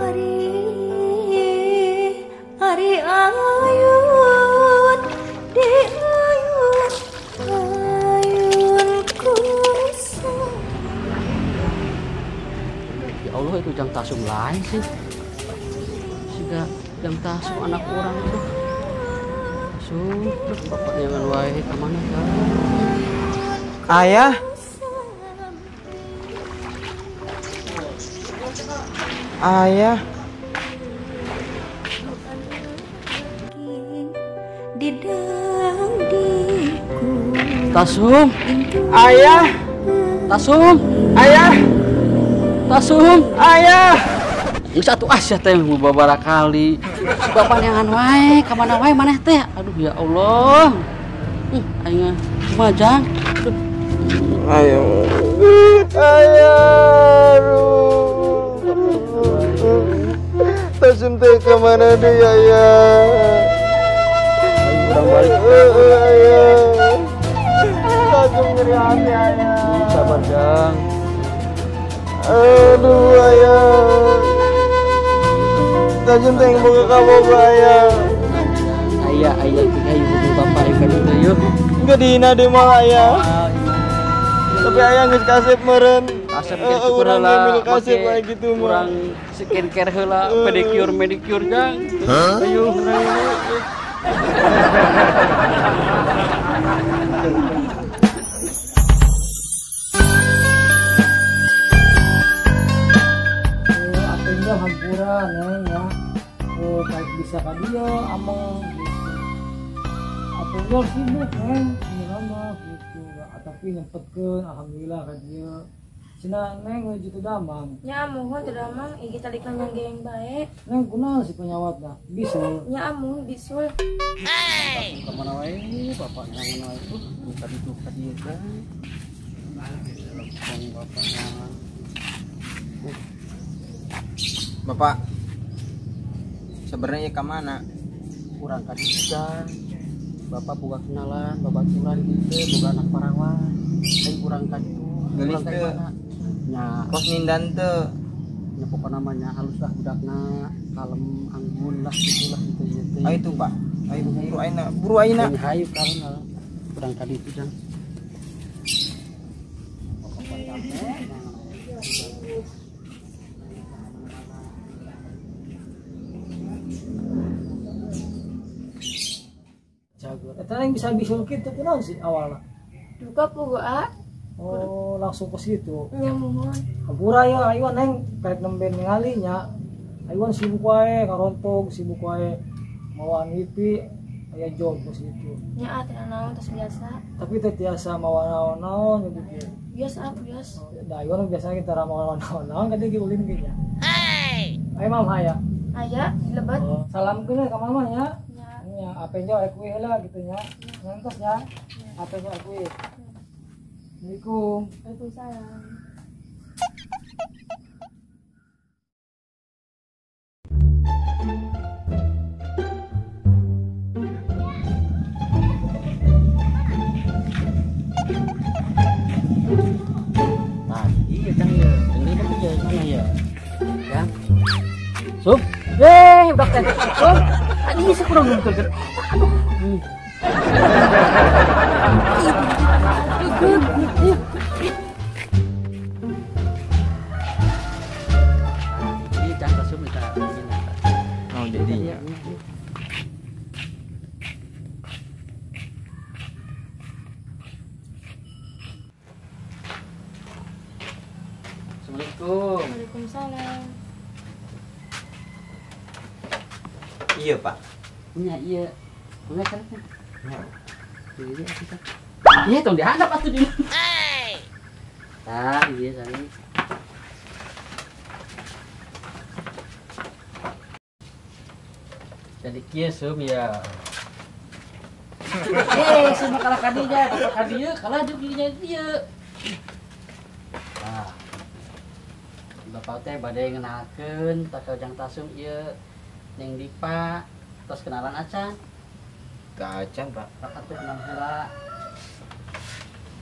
Ari ari ayun di ayun ayun kusa. Ya Allah, itu jang tasum lain sih. Sudah jang tasum anak orang itu. Tasum, bapak jangan wae ke mana kan? Ayah. Ayah. Tasum. Ayah. Tasum. Ayah. Tasum. Ayah. Geus atuh asya teh babara kali. Bapak neangan wae, ka mana wae maneh teh. Aduh ya Allah. Aing kumaha jang? Aduh. Ayo. Ayah. Tasum teh ka mana deui ayah? Urang balik. Ayah. Tasum nyeri hati ayah. Sabar jang. Aduh ayah. Tasum teh boga kaboga ayah. Ayah ayah ayo butuh bapak ieu ka ditu yeuh. Enggak dihina deui mah ayah. Tapi ayah geus kasep meureun. Kasep ge syukur heula. Kasep wae gitu mah. Urang skincare heula, pedicure manicure jang. Ayo urang. Apenya hampura neng ya. Oh, baik bisa ka dieu ameng gitu. Apenya sibuk neng, ini mah gitu. Tapi nyempetkeun alhamdulillah ka dieu. Cenah neng nuju teu damang. Nya amuhun teu damang, igi talikna nyanggeng bae. Neng kunaon si penyawatna? Bisul. Nya amuhun bisul. Hey. Ka mana wae bapak neangan wae. Ka ditu ka dieu teh. Telepon bapak neangan. Bapak sebenarnya ke mana? Kurang ka ditu kan. Bapak boga kenalan, babaturan gitu, boga anak parawan. Aing kurang ka ditu. Geulis teu. Nya kos nindan teu. Nya pokona mah nya halus lah budakna, kalem anggun lah gitulah gitu ieu teh. Ayo tuh, Pak. Ayo buru ayeuna, buru ayeuna. Hayu kalem lah. Kurang ka ditu jang. Jago. Eta yang bisa bisul kitu kunaon sih awalna? Duka pugu a. Oh, langsung ke situ. Nya muhun. Hampura ya ayo neng karek nembe ningali nya. Ayuan sibuk wae karontog sibuk wae mawaan wipi aya job ke situ. Nya ah teu naon tos biasa. Tapi teh tiasa mawa naon-naon gitu kieu. Biasa biasa. Da ayuan biasanya kita ra mawa naon-naon ka dieu ulin ge nya. Hey. Ayo mama aya. Aya lebat. Oh, salam keun ka mama nya. Nya. Nya ape nya aya kuih heula gitu nya. Ngantos nya. Ape nya kuih. Assalamualaikum. Waalaikumsalam. Nah, iya kan ya. Ini kan ya mana ya? Ya. Sup. Yeay, udah teh. Sup. Ini sih kurang nuntut. Aduh. Ini jangan tasum kita ingin. Oh, jadinya. Assalamualaikum. Waalaikumsalam. Iya, Pak. Iya, iya. Enggak kan? Iya. Iya, tong dihadap atuh di. Hey. Tah, iya sami. Jadi kieu sum ya. Sum kalah ka dinya, bapak ka dieu, kalah jeung dinya dieu. Nah. Bapak teh bade ngenalkeun ka Jang Tasum ieu Neng Dipa, tos kenalan acan. Teu acan, Pak. Pak atuh kenal heula.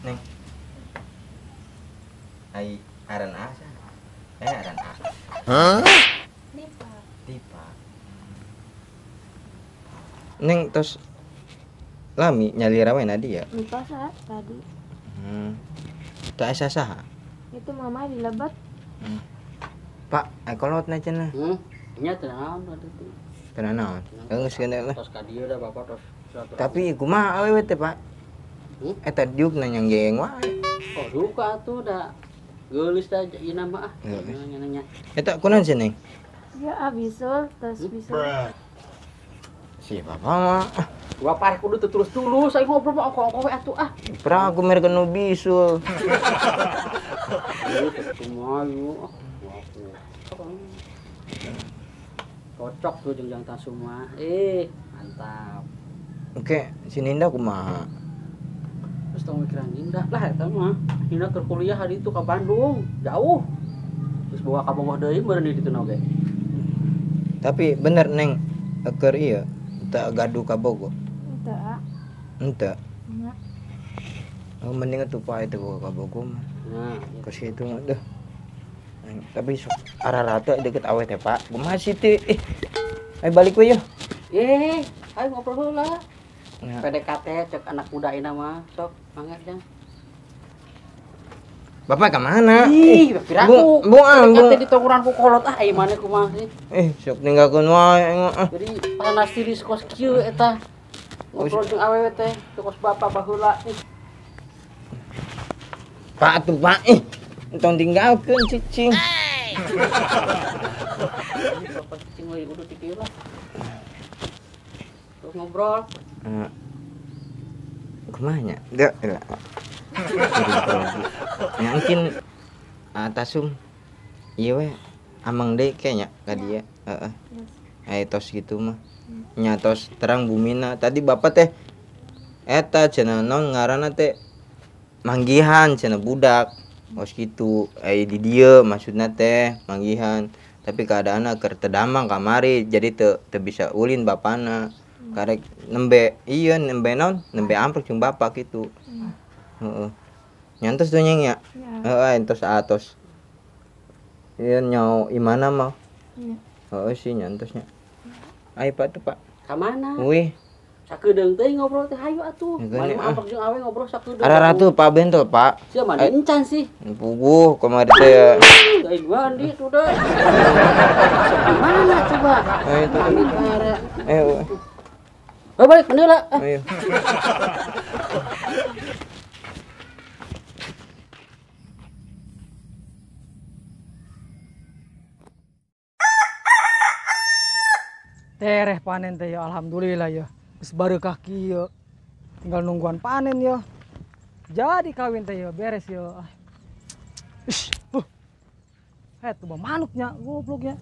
Neng. Ai aran asa. Aran A. Hah? Neng tos lami nyalira we na dia. Entos ah tadi. Teu asa saha? Itu mama dilebat. Pak, ai kolot na cenah. Nya teu naon atuh. Teu naon. Geus geuna lah. Tos ka dieu da bapak tos. Tapi kumaha awewe teh, Pak? Eta diukna nyanggeeng wae. Oh, duka atuh da. Geulis da ieu mah ah. Nanya-nanya. Eta kunaon sih, Neng? Ya bisul, tos bisul. Si bapak mah. Bapak kudu teu tulus-tulus, aing ngobrol mah ongko-ongko we atuh ah. Pra aku merek nu bisul. Kumaha cocok tuh jeung Jang Tasum mah. Mantap. Oke, si Ninda kumaha? Terus tong mikiran Ninda lah eta mah. Ninda keur kuliah hari itu ka Bandung, jauh. Terus bawa ka Bogor deui meureun di ditu oge. Tapi bener Neng, keur ieu teu gaduh ka Bogor. Henteu. Henteu. Nya. Oh, mending atuh Pak itu ka Bogor mah. Nah, kos kitu mah deuh. Tapi sok ararate deket awe teh Pak. Kumaha sih teh? Ayo balik we yeuh. Ayo ngobrol heula. Nah. PDKT cek anak muda ini mah sok mangga Jang. Bapak ke mana? Ih, piraku. Buang. PDKT di tongkrongan ku kolot ah ai maneh kumaha sih? Sok ninggalkeun wae ah. Jadi panas tiris kos kieu eta. Ngobrol jeung awewe teh, kos bapak baheula ih. Pak atuh Pak entong tinggalkeun cicing. Bapak cicing we udah di kieu lah. Terus ngobrol. Kumaha nya? Deuh lah. Ya mungkin Tasum ieu we amang deui kayaknya ka dia. Heeh. Ai tos gitu mah. Nya tos terang bumina. Tadi bapak teh eta cenah naon ngaranna teh manggihan cenah budak. Kos kitu ai di dieu maksudna teh manggihan. Tapi keadaanna keur teu damang kamari jadi teu bisa ulin bapana. Karek nembe ieu nembe naon nembe amprok jeung bapak kitu. Heeh. Nyantos tuh nyeng ya? Heeh, entos atos. Ieu nyau imana mah? Heeh sih nyantosnya. Ayo Pak tuh Pak. Ka mana? Wih. Sakedeung teh ngobrol teh hayu atuh. Mani mah amprok jeung awe ngobrol sakedeung. Araratu Pak Bentol Pak. Sia mah encan sih. Puguh kamari teh. Aing mandi tuh deh. Mana coba? Ayo tuh. Ayo. Balik mandi lah. Ayo. Tereh panen teh ya alhamdulillah ya. Geus bareuh kieu. Tinggal nungguan panen ya. Jadi kawin teh ya beres ya. Ish, tuh manuknya gobloknya.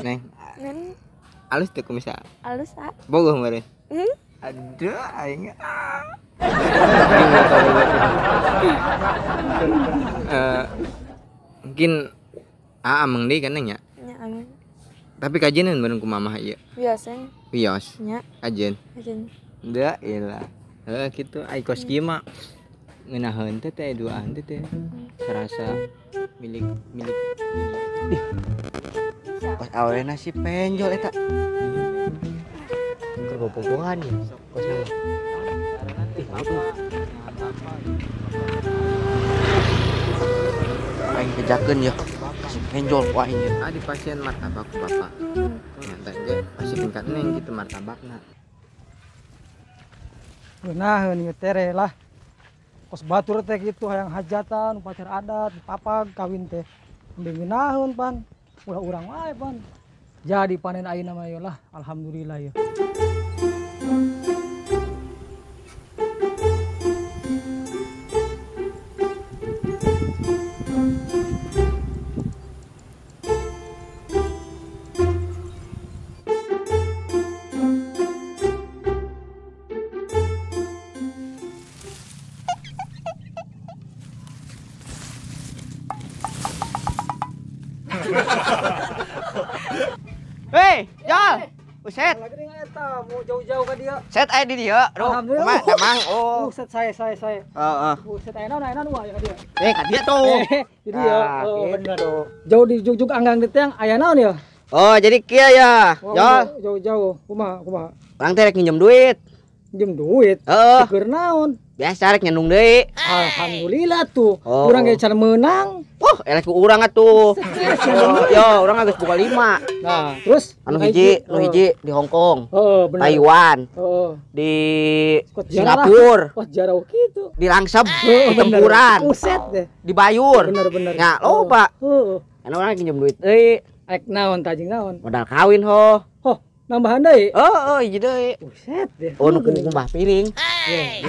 Neng. Neng. Alus teh kumis ah. Alus ah. Bogoh meureun. Aduh aing. Mungkin ameng deui kan nya? Nya ameng. Tapi kajian bareng ku mamah ieu. Biasa. Wios. Nya. Kajian. Kajian. Da ilah. Heuh kitu ai kos kieu mah ngeunaheun teh teh duaan teh teh. Serasa milik milik dunia. Kos awena si penjol eta. Keur bobogohan ya kos nama. Ih, maaf. Aing kejakeun ya. Si penjol ku aing ya. Ah di pasien martabak ku bapak. Nyantai ge pasti tingkat neng gitu martabakna. Ngeunaheun ieu tere lah. Kos batur teh kitu hayang hajatan, upacara adat, papag kawin teh. Nembe ngeunaheun pan. Ulah urang wae pan. Jadi panen ayeuna mah ieu lah, alhamdulillah ya. Hei, Jol. Buset. Lagi eta mau jauh-jauh ka dia. Set aya di dieu. Duh, alhamdulillah. Kumaha damang? Oh. Buset saya. Heeh. Buset aya naon wah ya ka dieu. Ka dieu tuh. Di dieu. Oh, bener. Jauh di jugjug anggang di tiang aya naon ya? Oh, jadi kieu ya. Ya. Jauh-jauh. Kumaha, kumaha? Urang teh rek nginjem duit. Nginjem duit? Heeh. Keur naon? Biasa rek nyendung deui. Alhamdulillah tuh. Oh. Urang ge can meunang. Oh, eleh ku urang atuh. Oh, yo, urang geus buka 5. Nah, terus anu hiji, nu hiji di Hong Kong. Heeh, bener. Taiwan. Heeh. Di Singapura. Wah, jarau kitu. Di Langsep, di Tempuran. Buset deh. Di Bayur. Bener-bener. Nya, loba. Heeh. Anu urang nginjem duit deui. Rek naon tajing naon? Modal kawin ho. Ho, nambahan deui. Heeh, hiji deui. Buset deh. Oh, nu kumbah piring. Heeh.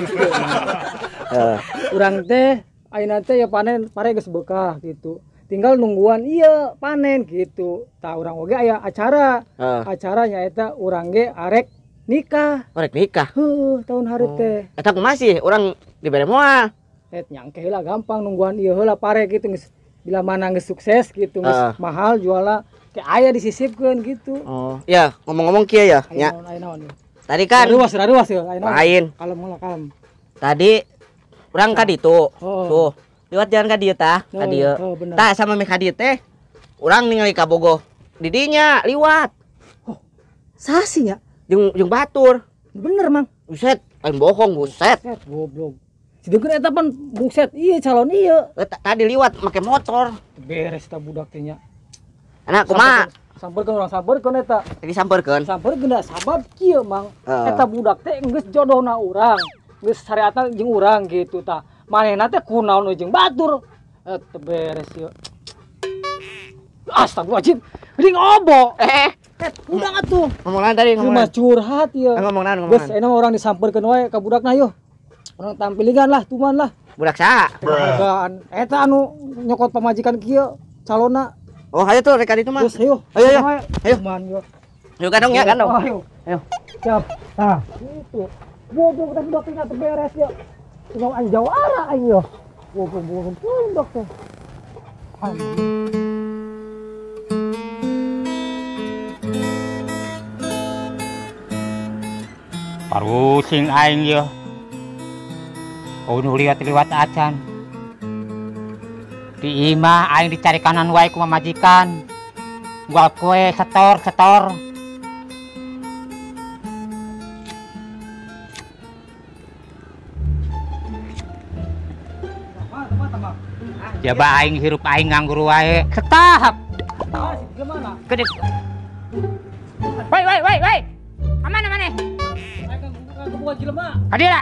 Urang teh ayeuna teh ya panen pare geus beukah gitu. Tinggal nungguan ieu panen gitu. Tah urang oge aya acara. Acaranya eta urang ge arek nikah. Arek nikah. Heuh, tahun hari teh. Eta kumaha sih urang dibere moal? Et nyangke heula gampang nungguan ieu heula pare gitu geus bila mana geus sukses gitu geus mahal jualna kayak aya disisipkeun gitu. Oh, ya ngomong-ngomong kieu ya. Nya. Aya naon. Tadi kan ruas ya, aya naon. Lain. Kalem heula kalem. Tadi urang ka ditu. Tuh, liwat jalan ka dieu tah, ka dieu. Tah sama meh ka dieu teh urang ningali ka Bogo. Di dinya liwat. Oh. Saha sih nya? Jeung batur. Bener, Mang. Buset, lain bohong, buset. Buset, goblok. Sideukkeun eta pan buset ieu calon ieu. Tadi liwat make motor. Beres ta budak teh nya. Anak kumaha? Samperkeun urang samperkeun eta. Disamperkeun. Samperkeun da sabab kieu, Mang. Eta budak teh geus jodohna urang. Geus syariatna jeung urang gitu tah. Manehna teh kunaon jeung batur. Eta beres ieu. Astagfirullahaladzim. Geuning obo. Udah atuh. Ngomong naon tadi ngomong. Cuma curhat ieu. Ngomong naon ngomong. Geus ayeuna urang disamperkeun wae ka budakna yeuh. Urang tampilingan lah, tuman lah. Budak saha? Penghargaan. Eta anu nyokot pamajikan kieu calonna. Oh, ayo tuh rek itu mah. Geus ayo. Ayo ayo. Ayo. Tuman yo. Ayo gandong ya, gandong. Ayo. Ayo. Siap. Tah, gitu. Goblok teh budak teh beres ya. Cuma aing jauh arah aing yo. Goblok goblok budak teh. Parusing aing yo. Oh, nu liwat-liwat acan. Di imah aing dicari kanan wae ku pamajikan. Gua kue setor-setor. Jaba aing hirup aing nganggur wae. Stop. Gede. Woi woi woi woi. Amana maneh? Aing ka jelema. Ka dieu.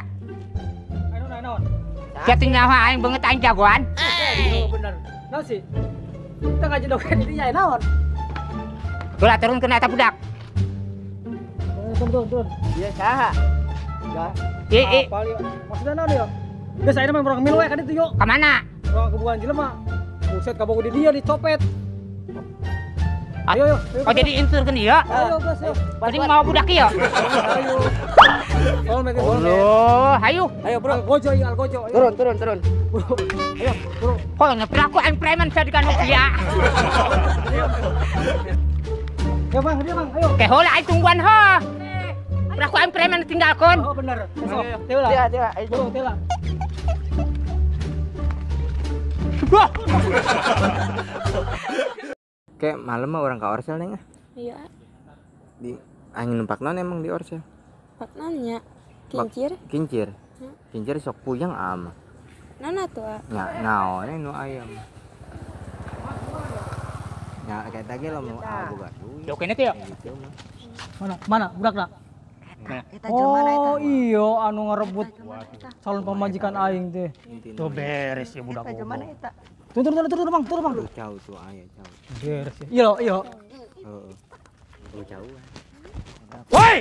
Naon? Sia teh nyawa aing beungeut aing jagoan. Oh, bener. Naon sih? Kita ngajedokeun di dinya naon? Heula turunkeun eta budak. Turun turun. Ieu saha? Ya. Apal ieu. Maksudna naon ieu? Geus ayeuna mah urang milu we ka ditu yuk. Ka mana? Urang kebuan jelema. Buset kabogo di dieu dicopet. Ayo, ayo. Oh jadi inturkeun ieu? Ayo geus ayo. Jadi mau budak ieu? Ayo. Oh, mereka Allah, ayo. Ayo, bro. Algojo, iya, algojo. Turun, turun, turun. Bro. Ayo, bro. Kok nyepi aku aing preman saya dikanu dia. Ya, Bang, dia, Bang. Ayo. Ke heula aing tungguan ho. Aku aing preman tinggalkeun. Oh, bener. Sok, teu lah. Teu, teu. Bro, teu lah. Wah. Kayak malam mah orang ka Orsel neng ah. Iya. Di aing numpak naon emang di Orsel? Numpak naonnya? Kincir. Kincir. Kincir sok puyeng ama. Nana tuh ah. Nya naon nu ayam. Nya kayak tadi lo mau boga duit. Oke nya teh. Mana? Mana budakna? Eta jelema eta. Oh iya anu ngarebut calon pamajikan aing teh. Tuh beres ya budak. Eta jelema eta. Turun turun turun Bang, turun Bang. Jauh tuh aya jauh. Beres ya. Iya iya. Heeh. Oh jauh. Woi.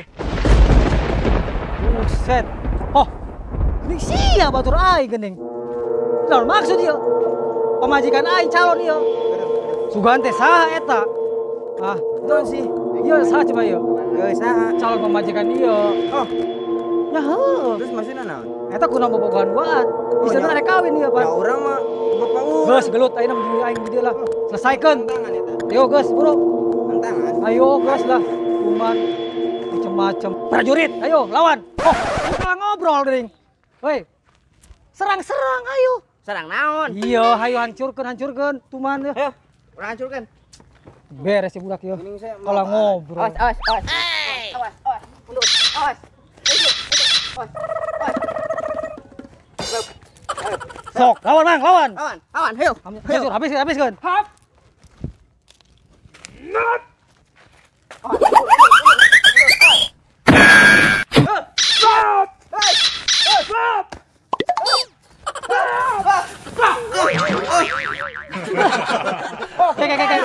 Buset. Oh. Geuning sia batur aing geuning. Naon maksud ieu? Pamajikan aing calon ieu. Sugan teh saha eta? Ah, Naon sih? Ieu saha coba ieu? Ieu saha? Calon pamajikan ieu. Oh. Ya heuh. Terus maksudna naon? Eta kunaon bobogohan duaan. Bisa arek kawin ieu, Pak. Ya urang mah bapak urang. Geus gelut ayeuna mah aing di dieu lah. Selesaikan. Tangan eta. Ayo geus, bro. Tangan. Ayo geus lah. Kuman macem-macem. Prajurit, ayo lawan. Oh, kita ngobrol dering. Woi. Serang-serang ayo. Serang naon? Iya, ayo hancurkeun, hancurkeun. Tuman ya. Ayo, urang hancurkeun. Beres si budak ieu. Kalau ngobrol. Awas, awas, awas. Awas, awas. Mundur. Awas. Awas. Awas. Sok, lawan Mang, lawan. Lawan, lawan, hayo. Hayo, habis, habiskeun. Hap. Oke, oke, oke.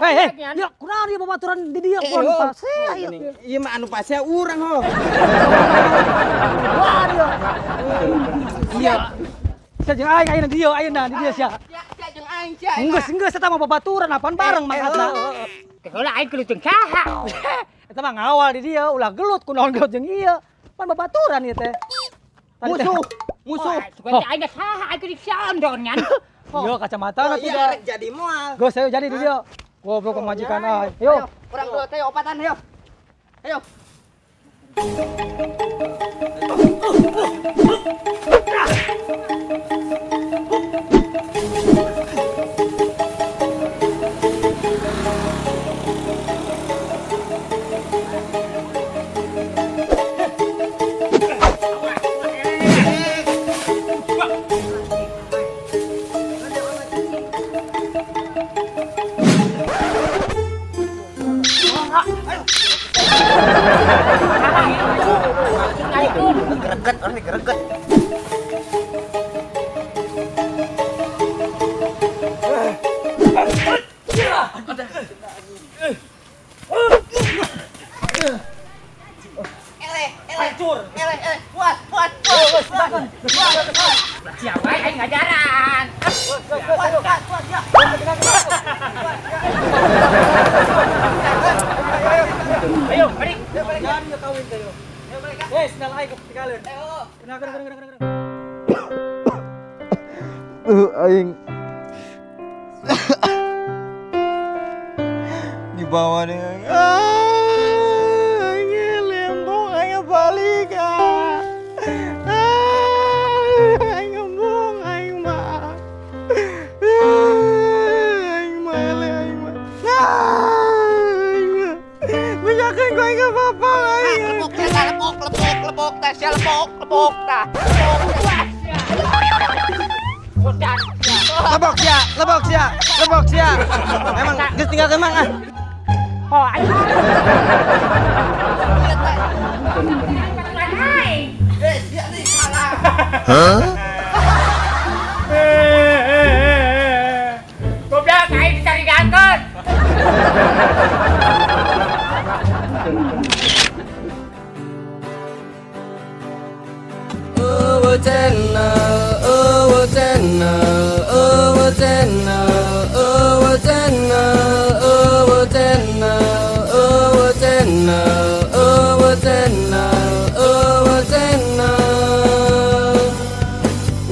Hei, hei. Ya, kunaon ieu babaturan di dieu pon pasea ieu. Ieu mah anu pasea urang ho. Wah, dia. Iya. Sia jeung aing ayeuna di dieu, ayeuna di dieu sia. Sia jeung aing sia. Enggeus, enggeus eta mah babaturan apaan bareng mangkatna. Heula aing gelut jeung saha? Eta mah ngawal di dieu, ulah gelut kunaon gelut jeung ieu. Pan babaturan ieu teh. Musuh, musuh. Oh, aing saha aing kudu siondon nyan. Yo kacamata oh, iya, rek jadi moal. Geus ayo jadi di dieu. Goblok pamajikan aing. Yo. Urang dua teh opatan ayo. Ayo. Greget, orang greget. Eleh, eleh, eleh, eleh, kuat, kuat, kuat, kuat, kuat, kuat. Siapa aing ngajaran? Kuat, kuat, kuat, ya. Ayo, balik. Jangan yo kawin kayo. Eh, sendal aing ketinggalan. Kena, kena, kena, kena, kena. Aing dibawa dengan aing lembong aing balik ah. Aing ngomong aing mah. Aing mah eleh aing mah. Aing mah. Bejakeun ku aing ka bapa aing. Lepok, lepok, lepok, lepok, teh sia lepok, lepok tah. Lebok sia, lebok sia, lebok sia. Emang geus tinggalkeun Mang ah. Oh, aing. Eh, sia nih salah. Hah? Goblok aing dicari gangkon. Oh, channel, oh, channel, oh, channel, oh, channel, oh, channel, oh, channel, oh, channel, oh, channel.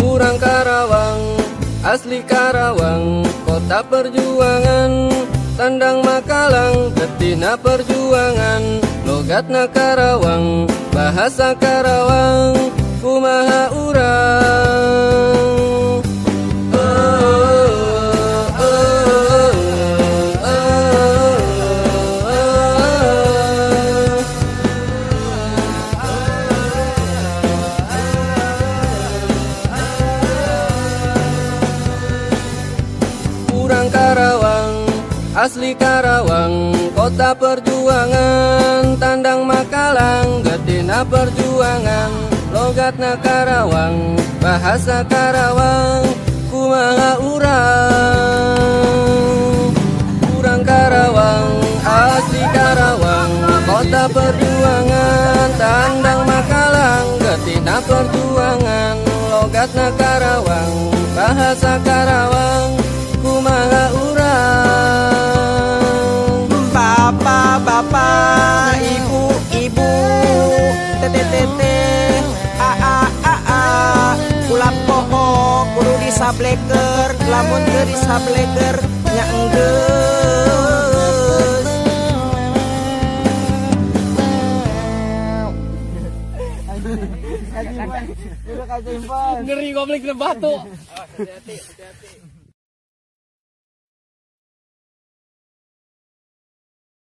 Urang Karawang, asli Karawang, kota perjuangan, tandang Makalang, betina perjuangan, logatna Karawang, bahasa Karawang. Kumaha urang. Oh, oh, oh, oh, oh. Urang Karawang, asli Karawang, kota perjuangan, tandang Makalang, getina perjuangan, logatna Karawang, bahasa Karawang, kumaha urang. Urang Karawang, asli Karawang, kota perjuangan, tandang Makalang, getina perjuangan, logatna Karawang, bahasa Karawang, kumaha urang. Bapak-bapak, ibu-ibu, teteh-teteh, aa-aa, ulah poho kudu disableker, lamun teu disableker nya enggeus. Ngeri goblok kena batu. Hati-hati, hati-hati.